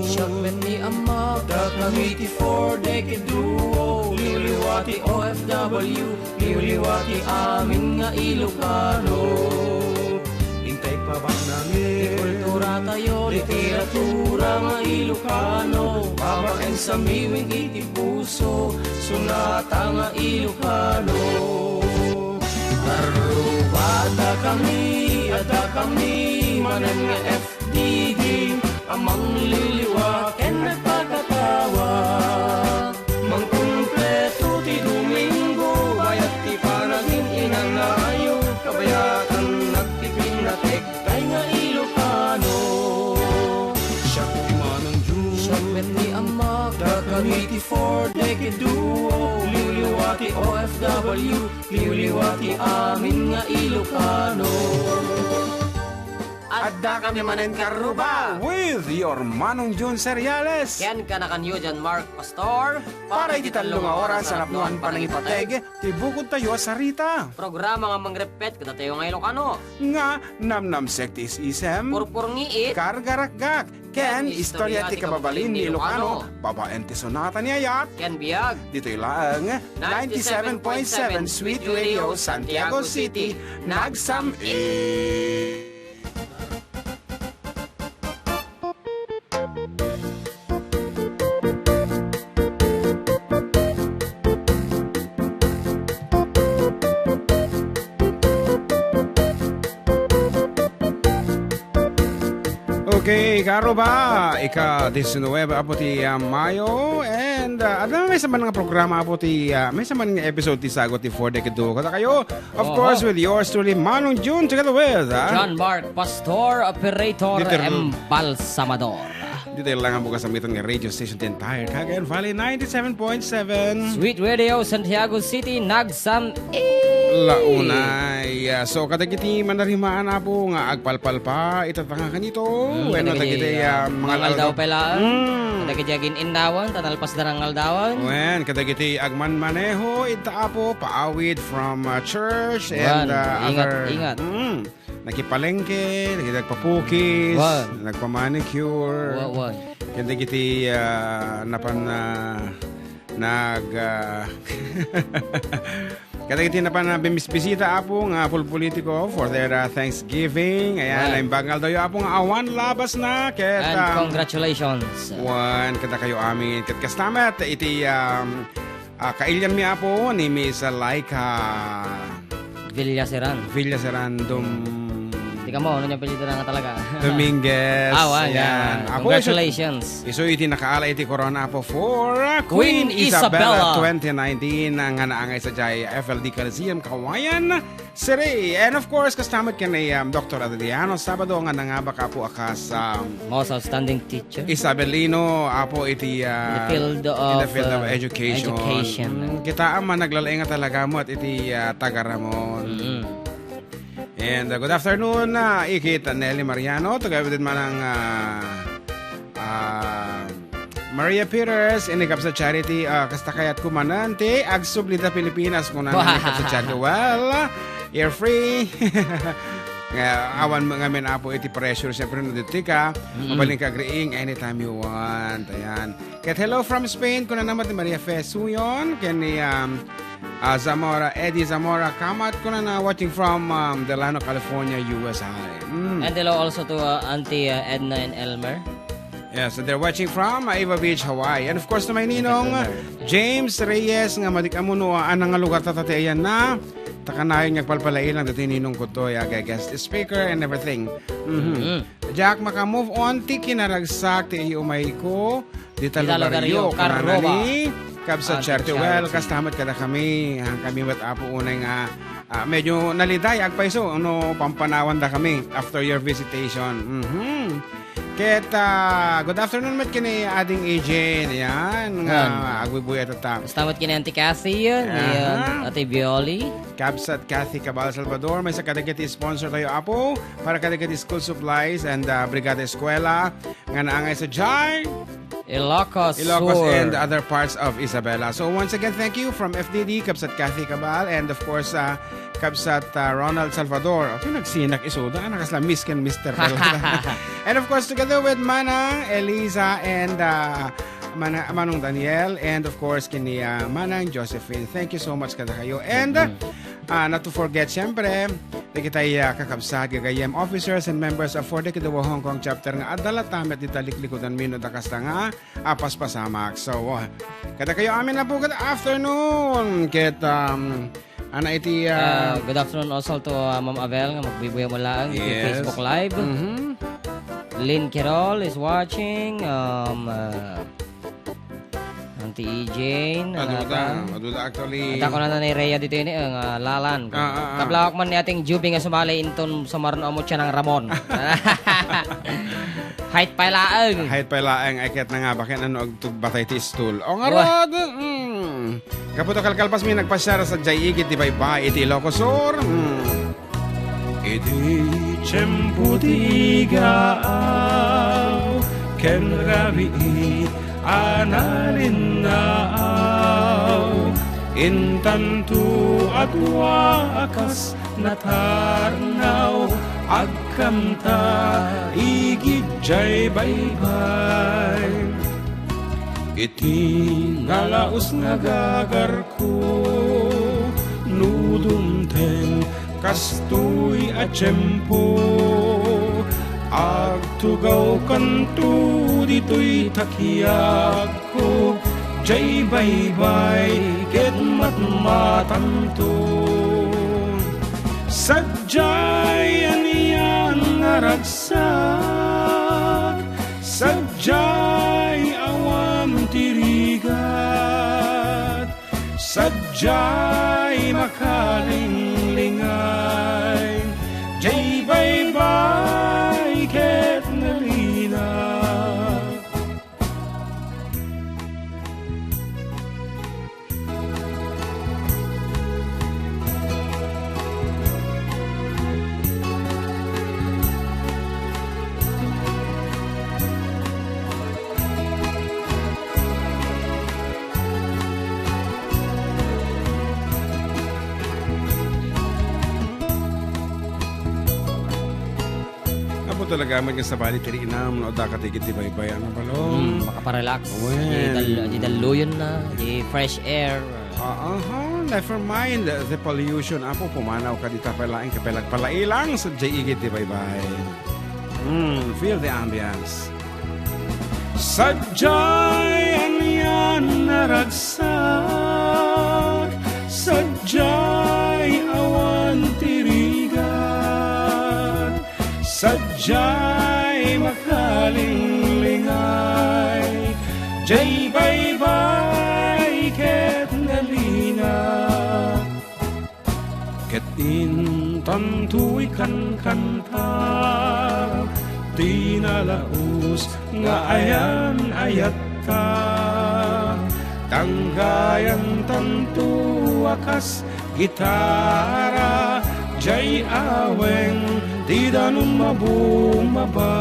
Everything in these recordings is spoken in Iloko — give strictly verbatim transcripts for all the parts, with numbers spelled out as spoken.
Siak met ni Ammak, dakami ti Four Decade Duo, liwliwa ti O F W, liwliwa ti amin nga Ilocano. Intay pabaknangin ti kultura tayo, literatura nga Ilocano, babaen sa miwing iti puso, sunata nga Ilocano. Karrubada kami, adda kami, manen nga F D D, a mangliliwa ken nagpakatawa. Mangkumpleto ti Domingo, bayat ti panagin-inanayo, kabayakan nagtipinnatek, kay nga Ilocano. Siak ti Manong Jun. Siak met ni Ammak, dakami ti Four Decade Duo, liwliwa ti O F W, liwliwa ti amin nga Ilocano. Adda kami manen karruba. With your Manong Jun Seriales. Ken kanakanyo, John Mark Pastor. Para iti tallo nga oras a napnoan panangipateg ti bukod tayo a sarita. Programa nga mangrepet kadatayo nga Ilocano. Nga namnamsek ti is-isem. Purpurngiit. Kargarakgak. Ken istorya ti kababalin ni Ilocano. Babaen ti sonata ni ayat. Ken biag. Ditoy laeng ninety-seven point seven Sweet Radio Santiago City. Nagsam-it. Okay, karruba, ika-diecinuebe apo ti, ah, Mayo, and, ah, adda maysa man nga programa apo ti, ah, maysa man nga episode ti Sagot ti Four Decade Duo kadakayo. Of course, with yours truly, Manong Jun, together with, ah, John Mark, Pastor, Operator, Embalsamador. Ditoy lang ang bukas amitan nga radio station ti entire Cagayan Valley, ninety-seven point seven. Sweet Radio, Santiago City, nagsam-it. Launay. Ah, so, kadagiti manarimaan apo nga agpalpalpa, ita ta nga kanito. Mm, wenno kadagiti, kadagiti, ah, ah, mga mangaldaw aldaw pay laeng. Mm. Kadagiti agin-innawan, ta nalpas da nga aldawan. Wen, kadagiti agmanmaneho, ita apo, paawid from, ah, church and, ah, other. Ingat, ingat. Mm. Nakipalengke, nagpapukis, nagpamanicure. Wan, wan. Ken dagiti, ah, napan, ah, nag, ah, kadagiti napan, ah, bimisbisita, apo, nga pulpolitiko for their, ah, Thanksgiving. Ayan, wan. Naimbag nga aldaw, apo, nga awan labasna. Ket, and, um, congratulations. Wan, kadakayo amin. Ket kasta met, iti, um, Ah, kailianmi, apo, ni Miss Laika Villaseran. Villaseran Dom-, Di ka mo, ano niya apelyido na nga talaga? Dominguez. Ah, wow, ayan. Yeah. Apo, isu-, congratulations. Isu iti nakaala iti korona, apo, for, ah, Queen Queen Isabella. Isabella twenty nineteen, nga naangay sadiay F L D Coliseum, Cauayan City. And of course, kasta met ken ni, um, Doctor Adriano Sabado nga nangabak, apo, a kas, um, most outstanding teacher. Isabelino, apo, iti, uh, in the field of, in the field of, uh, education. Education. Mm, kita man naglalaing nga talaga mo at iti, uh, taga Ramon. Mm-mm. And, uh, good afternoon, uh, ikit Nelly Mariano, together with manang, uh, uh, Maria Peters, ini Kabsat Charity, uh, kasta kayat kumanan, ti agsubli da Pilipinas, kuna ni Kabsat Charity. Well, you're free. Nga, awan mo ngamin, apo, iti pressure, siyempre, no, dito ka, mm-mm, mabalin ka agriing anytime you want. Ayan. Ket hello from Spain, kuna naman ni Maria Fe Suyon, ken ni, um, uh, Zamora, Eddie Zamora Kamat, kuna na watching from, um, Delano, California, U S A. Mm. And hello also to, uh, Auntie, uh, Edna and Elmer. Yes, and they're watching from, uh, Eva Beach, Hawaii. And of course, to my ninong, James Reyes, nga madik amuno, uh, anang nga lugar ta, ta, ti ayan na. Ta kanayon nga agpalpalailang ditoy ninong ko to, ya, guest speaker and everything. Mhm. Mm. Diak maka-move on ti kinaragsak ti iumayko dita lugaryo, kunana ni Kabsat Charity. Well, kasta met kadakami, ah, kami met, apo, unay nga, ah, medyo naliday agpayso no pampanawan da kami after your visitation. Mhm. Ket, ah, good afternoon met ken ni Ading A J, yan, nga agbuybuya ta. Kasta met ken ni Auntie Cassie, yan, ni, ah, Ate Violi. Kabsat Kathy Cabal Salvador, maysa kadagiti sponsor tayo, apo, para kadagiti school supplies and, ah, Brigada Eskwela nga naangay sadiay Ilocos Sur and other parts of Isabela. So once again, thank you from F D D, Kabsat Kathy Cabal, and of course, ah, Kabsat, uh, Ronald Salvador. Ito nagsinak isuda, anak kasla Miss ken Mister Bel. And of course, together with Manang Eliza and, uh, Mana-, Manong Daniel, and of course, kini, uh, Manang Josephine. Thank you so much kada kayo. And, uh, uh, not to forget, siyempre, di kita, uh, kakabsat, gagayem officers and members of Four Decade War Hong Kong Chapter nga adda latta met dita liklikudan mi no dakasta nga a paspasamak. So, uh, kada kayo amin na po, good afternoon. Ket, um, ana iti, uh, Ah, good afternoon also to, uh, Ma'am Abel nga magbuybuyaw mo laeng iti Yes. Facebook Live. Mhm. Lynn Quirol is watching. Um, uh, Auntie E Jane, Adu ano ta, ta? Adu ta actually. Adda ko na ni Rhea dito ini, ang, ah, lalan. Ah, ah, ah. Kablawak man ni Ating Juby nga sumali inton sumarno amo siya ng Ramon. Height pa laeng. Height pa laeng, ay ket na nga, bakit ano agtugbatay ti stool? O nga Wah. rod, mm. Kaputo kalkalpas mi nagpasyar sa jay igid ti baybay iti Ilocos Sur. Mm. Iti tiempo ti igaaw ken rabii a nalinnaaw, intanto a dua a kas natarnaw agkamta igid jay baybay. Iti nalaus nga gagarko, no dumteng kastoy a tiempo, agtugawkanto ditoy takiakko, jay baybay ket matmatanto. Sadiay anian nga ragsak, sadiay awan ti rigat, sadiay makalinglingay, jay baybay ket nalina. Apo talaga, may nga sabali ti riinam, no, adda ka ti baybay, ano, balong? Hmm, makaparelax. Wen. Di dal-, di dalluyon na, di fresh air. Ah, aha, never mind the pollution. Apo, pumanaw ka dita pay laeng, kapay lagpalailang, sa jay igid ti baybay. Hmm, feel the ambience. Sadiay anian a ragsak, sadiay awan ti rigat, sadiay makalinglingay, jay baybay ket nalina. Ket intanto ikankanta ti nalaus nga ayan-ayatta. Tanggayantanto a kas gitara, jay aweng ti danum a bumaba.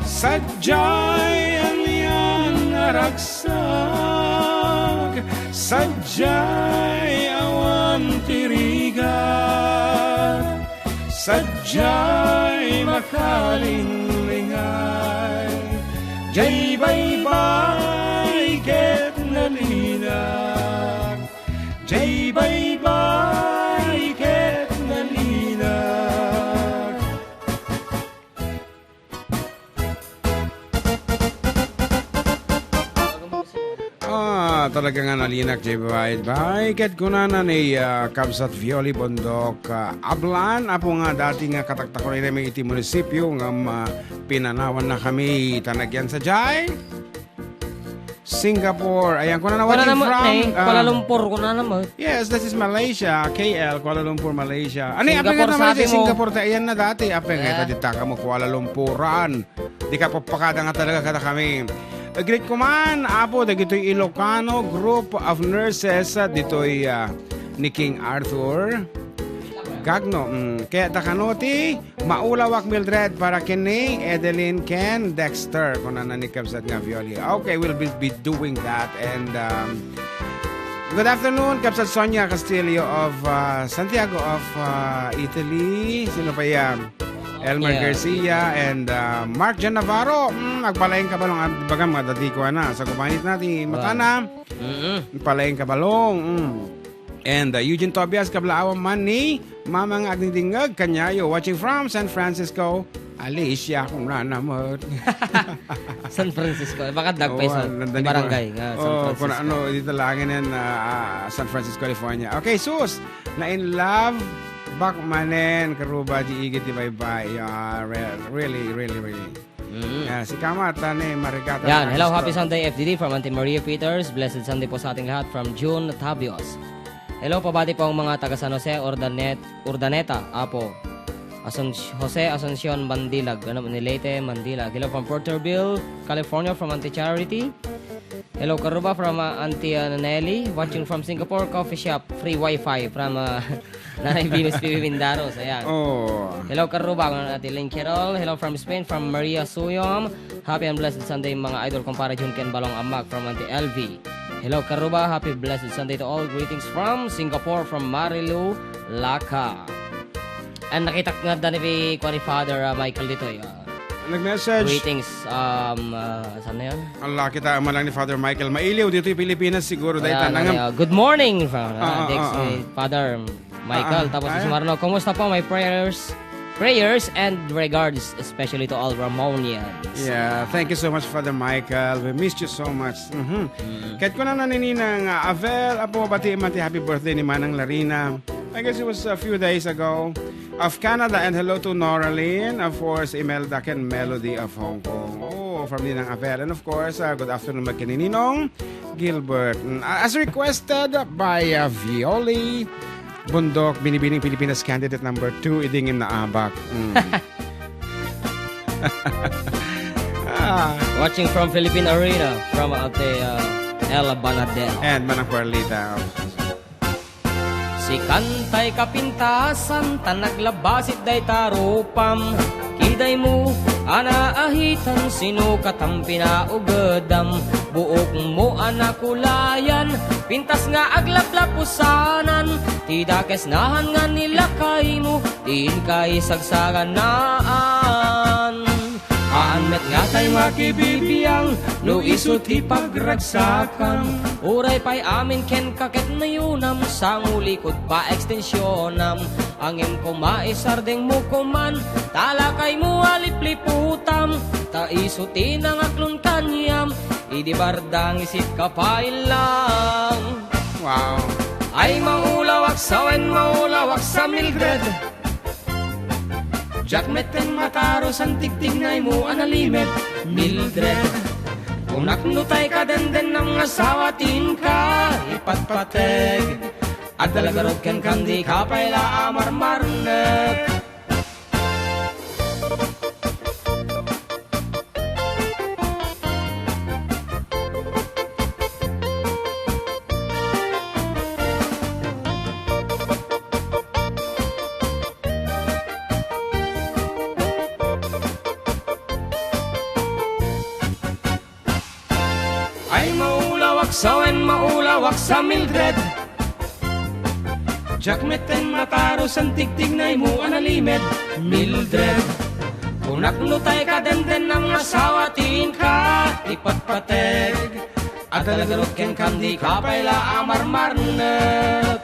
Sadiay anian a ragsak, sadiay awan ti rigat, sadiay makalinglingan, jay baybay ket nalinak, jay baybay ket nalinak. Ah, talaga nga nalinak, jay baybay. Ket kunana ni, ah, Kabsat Violi Bondok, ah, Ablan, apo nga dati nga kataktakon iti munisipyo nga, ah, pinanawan na kami, ta nagyan sadiay Singapore. Ayan, kunana, watching from, eh, ah, Kuala Lumpur, kunana mo. Yes, this is Malaysia, K L, Kuala Lumpur, Malaysia. Ani, Singapore, apay nga naman sabi mo. Singapore, ta ayan na dati. Apay nga, eh, ta dita kamo Kuala Lumpuran. Di ka papakada nga talaga kada kami. Eh, greet ko man, apo, dagitoy Ilocano Group of Nurses, ah, ditoy, ah, ni King Arthur Gagno. Mm, kaya ta kano ti maulawak, Mildred, para ken ni Edeline ken Dexter, kunana ni Kabsat nga Violi. Okay, we'll be, be doing that. And, um, Good afternoon, Kapsat Sonia Castillo of, ah, Santiago of, ah, Italy. Sino pa yan? Elmer Yeah. Garcia and, ah, Mark John Navarro. Mm, agpalaing kabalong, ah, baga mga dati ko, ana. Sa kumanit na, ti Wow. matana. Mm-mm. Palaing kabalong. Mm. And, ah, Eugene Tobias, kablaawan man ni Mama nga agdingdingeg, kaniayo. Watching from San Francisco, Alicia, kung na naman. San Francisco. Eh, baka dagpay Oo, sa nandani ko. barangay nga San Oo, kung Francisco. ano, dito lang yan, ah, ah, San Francisco, California. Okay, sus, na in love, back manen, karuba, di igit, di bye-bye. Yeah, re-, really, really, really. Mm. Yeah, si Kama, Tane, Marigata, Yan, hello, Marcos happy Pro. Sunday, F D D, from Auntie Maria Peters. Blessed Sunday po sa ating lahat, from June Tabios. Hello, pabati po ang mga taga San Jose, Urdanet-, Urdaneta, Apo. Asun-, Jose Asuncion Mandilag, ano, ni Leyte, Mandilag. Hello from Porterville, California, from Auntie Charity. Hello, Karuba, from, uh, Auntie, uh, Nelly. Watching from Singapore, coffee shop, free wifi from, uh, Nanay Venus P B Mindaros. Ayan. Oh. Hello, Karuba, from Ate Lynn Carol. Hello from Spain, from Maria Suyom. Happy and blessed Sunday, mga idol, kumpare Jun Ken Balong Amak from Auntie L V. Hello, Karuba. Happy blessed Sunday to all. Greetings from Singapore, from Marilu Laka. And nakita nga da ni, kuan ni Father, uh, Michael ditoy, uh, Nag-message. Greetings, um, uh, saan na yun? Ala, kita man lang ni Father Michael. Mailiw ditoy Pilipinas siguro. Dahil Ayan, tanang ano yun? Good morning, from, uh, Ah, ah, Dex, ah, ah. eh, Father Michael. Ah, ah. Tapos si Ay. Marno, "Kumusta po? My prayers, prayers and regards, especially to all Ramonians." Yeah, thank you so much, Father Michael. We missed you so much. Mhm. Mm. Ket kuna na ni Ninang, ah, Avel, apo, bati man ti happy birthday ni Manang Larina. I guess it was a few days ago. Of Canada, and hello to Noralyn, of course, Imelda, ken Melody of Hong Kong. Oh, from Ninang Avel. And of course, uh, good afternoon, Magkinininong Gilbert. Mm, as requested by, uh, Violi Bundok, Binibining Pilipinas candidate number two, idingin na abak. Mm. Ah. Watching from Philippine Arena, from Ate, uh, Ella Banadel. And Manang Carlita. Sikantay kapintasan, ta naglabasit dayta rupam. Kidaymo a naahitan, sino katam pinaugedam? Buokmo a nakulayan, pintas nga aglaplapusanan. Ti dakes nahan nga nilakaymo, diin ka isagsaganaan. Haan met nga tay makibibiang no isu ti pagragsakan. Uray pay amin kenka ket nayunam, sango likod pa ekstensionam. Ngem koma isardengmo koman, ta lakaymo a lipliputam. Ta isu ti nangaklon kaniam, idi bardang isit ka pay lang. Wow. Ay, maulawak sa wen, maulawak sa Mildred. Diak metten matarusan tigtignaymo a nalimed, Mildred. Kunak no tay kadendennam nga asawa ti inka ipatpateg. Adda la garud kenka, dika pay la a marmarnek. Ay, maulawak sa wen, maulawak sa Mildred. Diak metten matarusan tigtignaymo a nalimed, Mildred. Kunak no tay kadendennam nga asawa ti inka ipatpateg. Adda la garud kenka, dika pay la a marmarnek.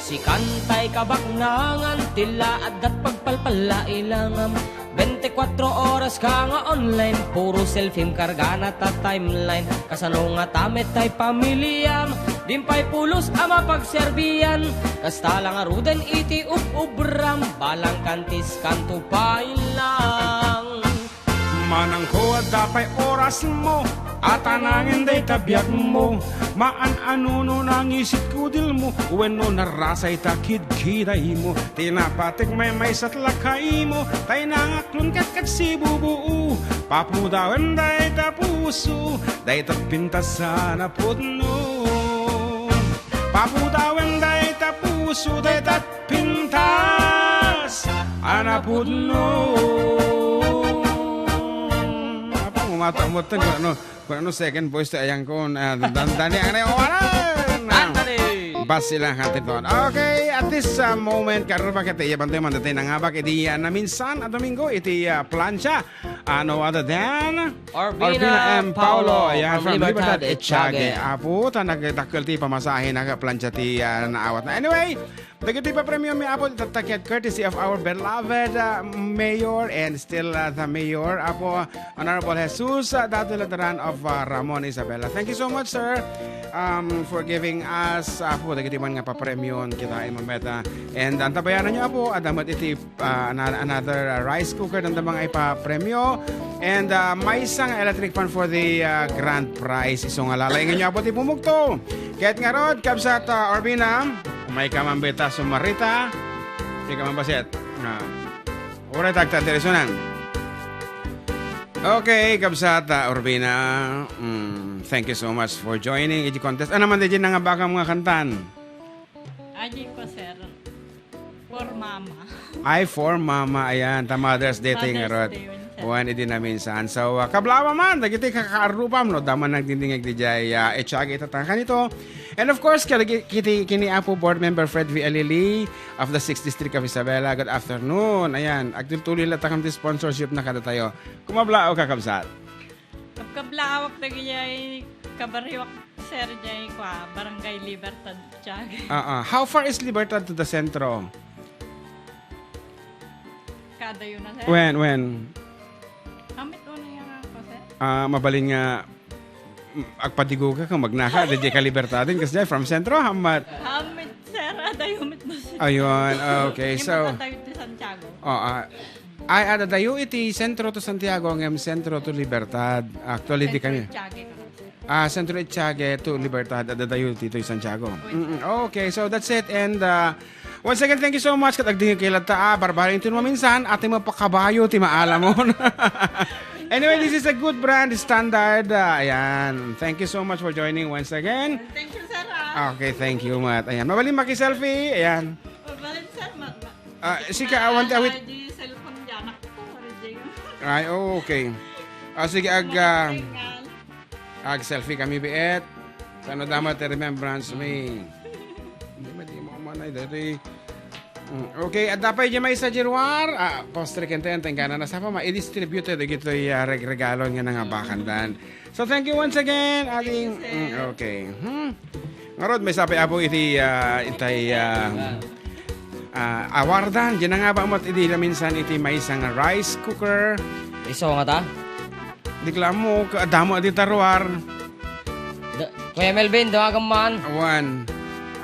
Sikantay kabaknangan, ti la addat pagpalpalla ilangam. Bente kuatro oras ka nga online, puro selfiem kargana ta timeline. Kasano ngata met tay pamiliam, din pay pulos a mapagserbian. Kasta la ngaruden iti ub-ubram, balangkan ti iskanto pay lang. Manangko, adda pay orasmo, a tanangen dayta biagmo. Maan-ano no nangisit kudilmo, wenno narasay ta kidkidaymo. Ti napateg maymaysa ti lakaymo, tay nangaklon ket ket sibubuu. Papudawen dayta puso, dayta pintas a napudno. Papudawen dayta puso, dayta pintas a napudno. Apo, umata mo ten, kun ano, kun ano second voice ti ayangkon. Ah, dan-, dani, ang naiwanan. Basilan Huntington. Okay, at this uh, moment, karon ba kita iya bantay mandatay nangabak iti uh, naminsan a Domingo iti uh, plancha. Uh, no other than Orbina M. Paulo. Ayan, from Libertad Echage. Apo, ta nagdakkel ti pamasahe na plancha ti uh, naawat na. Anyway, dagiti papremio mi apo, itattaket courtesy of our beloved uh, mayor and still uh, the mayor, apo, Honorable Jesus uh, Datoy Lateran of uh, Ramon Isabela. Thank you so much, sir, um, for giving us, uh, apo, dagiti man nga papremyon kita ay mameta. And antabayanan nyo, apo, adda met iti uh, ana- another uh, rice cooker, danda mga ipapremyo. And uh, maysa nga electric fan for the uh, grand prize. Isu nga lalaingan nyo, apo, ti pumugto. Ket ngarud, kabsat uh, Orbina, may kamambeta sumarita. May kamambaset. Ah. Uray tagta, Teresonan. Okay, kabsat, ah, Urbina, mm, thank you so much for joining iti contest. Ano man di nangabakam nga kantan? Adi ko, sir. For mama. Ay, for mama. Ayan, ta Mother's Day tayo Mother's ngarot. Day, sir. Wen, idi naminsan. So, ah, kablawa man, dagiti kakaarrupam, no? Daman nagdindingag di jay, ah, echagi itatangan ito. And of course, kadagi-, kiti, kini Apo Board Member Fred V. Alili of the sixth District of Isabela. Good afternoon. Ayan, agtultuloy la takam ti sponsorship na kada tayo. Kumablaw ka, kabsat. Kabkablaawak dagiti kabariwak, sir, jay kwa, Barangay Libertad, Tiago. Ah, ah. How far is Libertad to the centro? Kada yun na, sir. When, when? Amit una yung ako, sir. Ah, mabalin nga, mm, agpadigo ka kung magnaka, di ka Libertadin, kasi from centro, hamat. Amit, sir, adayo mit na, sir. Ayun, okay, so Yung magkatayo ti Santiago. Oh, ah, ay, adadayo iti sentro to Santiago, ngem sentro to Libertad. Actually, di Sentro kami. Itiaga, sir. Ah, sentro Itiaga to Libertad, adadayo dito Santiago. Wait, Mm-mm. sir. Okay, so that's it. And uh, once again, thank you so much. Kat agdingig kay latta, ah, barbaro yung maminsan, ati mapakabayo, ti maalamon. Anyway, this is a good brand standard. Ah, ayan. Thank you so much for joining once again. Thank you, sir, ah. Okay, thank you, Mat. Ayan. Mabalin maki-selfie. Ayan. Mabalin, sir, Mat. Ah, sige, awan ti awit. Ay, di cellphone di anak ko, Rijing. Ay, oh, okay. Ah, sige, ag, ah, Matinggal. Ag-selfie kami, biet. Sana dama ti remembrance mi. Hindi, hindi mo manay, dati. Mm, okay, at dapat yung may sa Januar, ah, postre kente, ang tenggana na sa pa, ma-distribute dagito yung ah, reg- regalo nga nangabakan dan. So, thank you once again, ating, Thank you, sir. Mm, okay. Hmm. Ngarud, may sapay apo iti, ah, itay, ah, ah, awardan. Di na nga ba mo iti naminsan iti maysa nga rice cooker? Iso nga ta? Di klamo, ka-, damo adi taruar. Da-, Kuya Melvin, dawagan man. Awan.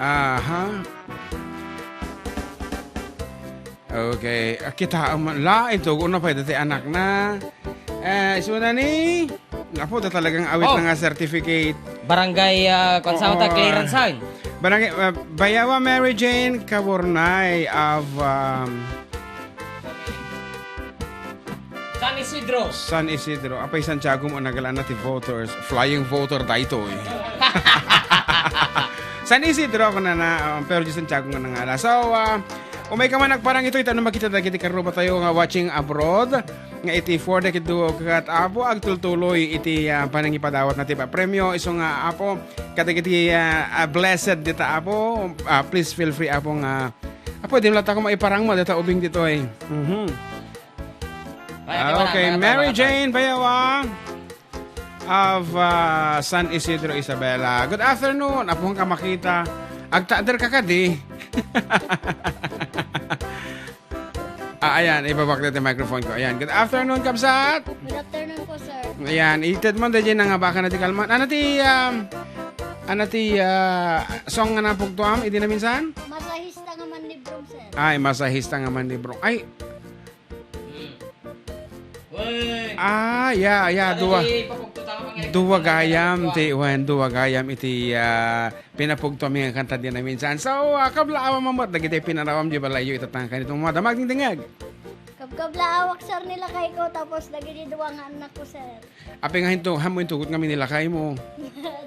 Aha. Okay. Ah, kita man. La, ito, kung napay dati anak na. Eh, isuna ni, apo, da talagang awit Oh. na nga certificate. Barangay, ah, kung saan Oo. ta, clearance sign. Barangay, ah, Bayawa Mary Jane Caburnay of, um, San Isidro. San Isidro. Apay Santiago mo nagalaan na ti voters. Flying voter daytoy. San Isidro ako na na, um, pero di Santiago nga nangala. So, ah, umay ka man nagparang ito, ita na makita dagiti karuba tayo nga watching abroad. Nga iti four decade duo kat apo, agtultuloy iti, ah, panangipadawat na ti papremyo. Isu nga apo, kadagiti, ah, ah, blessed dita apo, ah, please feel free apo nga, apo, di mo lang ako maiparang mo, dita ubing ditoy. Mhm. Ay, Ah, okay, Mary Jane Bayawa of ah, San Isidro, Isabela. Good afternoon. Apuhan ka makita. Agtader ka kadi. Ah, ayan, ibabak na yung microphone ko. Ayan, good afternoon, kabsat. Good afternoon po, sir. Ayan, ited mo, dahil nangabakan na ti kalman. Ano ti, um, ano ti, ah, song nga napugtuam, idi na minsan? Masahista nga manlibrong, sir. Ay, masahista nga manlibrong. Ay, Hmm. Uy! Ah, ya, ya, Ano dua. Ti papugtutan ka mga Dua gayam, ti, wen, dua gayam iti, ah, pinapugto mi nga kanta di na minsan. So, ah, kabla awa mamot, dagiti pinarawam di balayo, itatangkan itong mga damag dingdingag. Kabkablaawak, sir, nila kay ko, tapos dagiti dua nga anak ko, sir. Apay nga hinto, hamo intugot nga minilakay mo.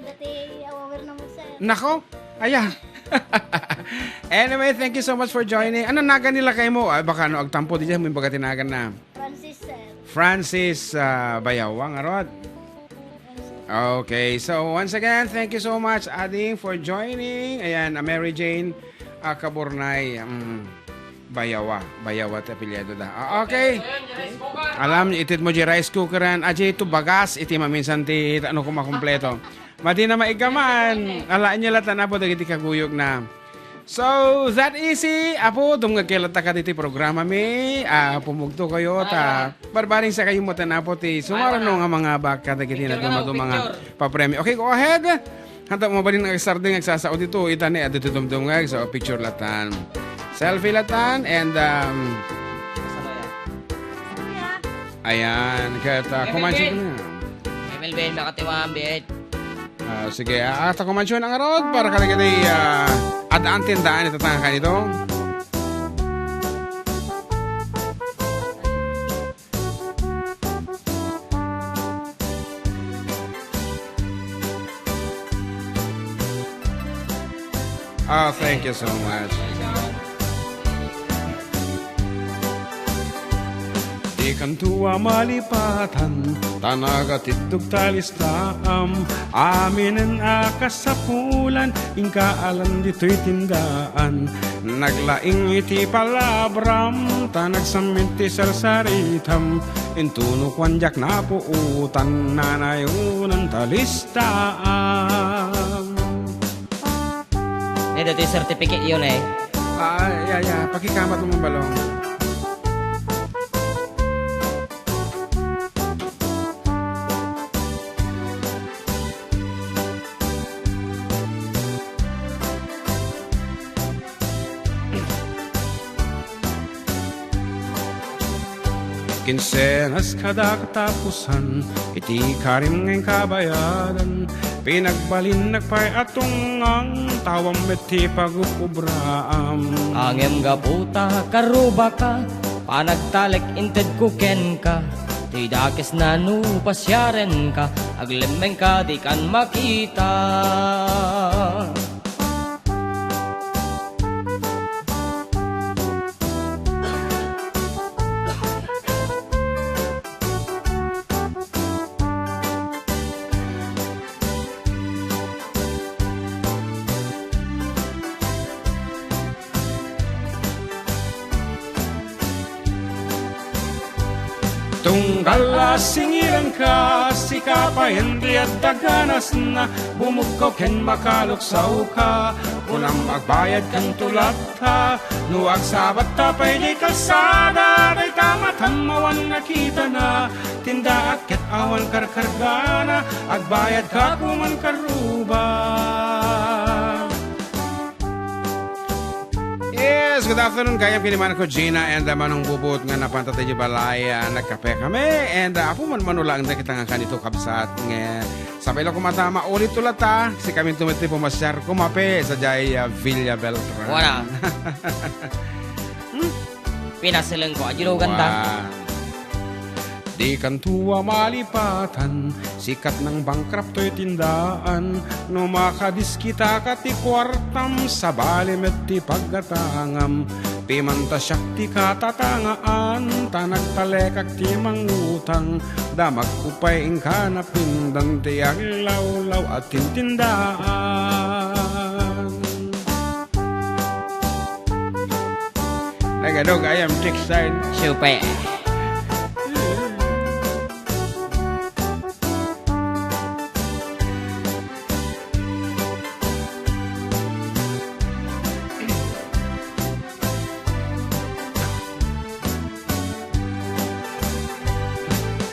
Dati, awawir naman, sir. Nako, aya. Anyway, thank you so much for joining. Ano nagan nilakay mo? Ay, baka no, agtampo di dyan, mo yung baga tinagan na. Francis, sir. Francis, ah, Bayawa, nga rod. Francis. Okay, so once again, thank you so much, Ading, for joining. Ayan, ah, Mary Jane, ah, Kaburnay, mm, Bayawa. Bayawa ti apelyido da. Ah, okay. Alam, itedmo di rice cooker yan. Aji, ito bagas, iti maminsan ti, ano, kumakumpleto. Madi na maigaman. Ala, anya latan, Apo, dagiti kaguyogna. So, that easy, Apo, dumngegkayo latta kaditi programami. Ah, pumugtokayo, ta barbaring sa kayo mo tan, Apo, ti sumaruno nga mga baka dagiti naduma-duma nga papremio. Okay, go ahead. Hanta mo ba din agsardeng agsasao dito? Ita ni adu ti dumdumngeg. So, picture latan. Selfie latan and, um, ayan, ket, ah, kumansi ko na. Emil Bain, makatiwang, bitch. Ah, sige, ah, ata kumansi na ngarud para kadagiti, ah, ad-antin daan ita tanga kanito. Ah, thank you so much. Dikanto a malipatan, ta nagatiddog ta listaam. Aminen a kasapulan, inka alan ditoy tindaan. Naglaing iti palabram, ta nagsammit ti sarsaritam. Intono kuan diak napuotan, nanayonan ta listaam. Ne, datoy certificate yun eh. Ah, ya, ya. Pakikamat mo balong. Kinsenas kada katapusan, iti karim nga inkabayadan, pinagbalinnak pay a tungngang, tawam met ti pagub-ubraam. Ngem gapu ta karrubaka, panagtalek intedko kenka, ti dakesna no pasiarenka, aglemmengka dikan makita. Tunggal a singiranka, sika payen ti adda ganasna, bumugkaw ken makaluksawka. Kunam, agbayadkanto latta, no agsabatta pay diay kalsada, dayta matam awan nakitana, tindaak ket awan karkargana, agbayadka koman karruba. Yes, good afternoon, gayam ken ni Manong Gina and, uh, Manong Bubot nga napantayo idiay balay, uh, nagkape kami, and, uh, apo man manulaang da kita nga kanito, kabsat, nga sapay la koma ta maulitto latta, sikaminto met ti pumasiar, kumape, sadiay, uh, Villa Beltran. Wala. Hmm? Pinasilengko, agirugan da. Wow. Dikanto a malipatan, sikat nang bankrupt toy tindaan. No makadiskitaka ti kuartam, sabali met ti paggatangam. Piman ta siak ti katatangaan, ta nagtalekak ti mangutang. Damagko pay inka napindan ti aglawlaw a tintindaan. Tagalog, I am textile. Super.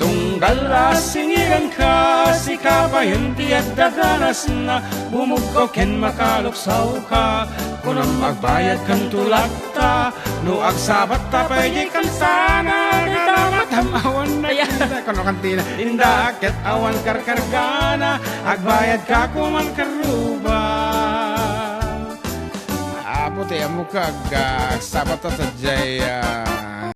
Tunggal a singiranka, sika payen ti adda ganasna, bumugkaw ken makaluksawka. Kunam, agbayadkanto latta, no agsabatta pay diay kalsada, dayta matam awan nakita. Ayan. Kuno kantina. Tindaak ket awan karkargana, agbayadka koman karruba. Apo ti ammok, ag-, agsabatta sadiay, ah,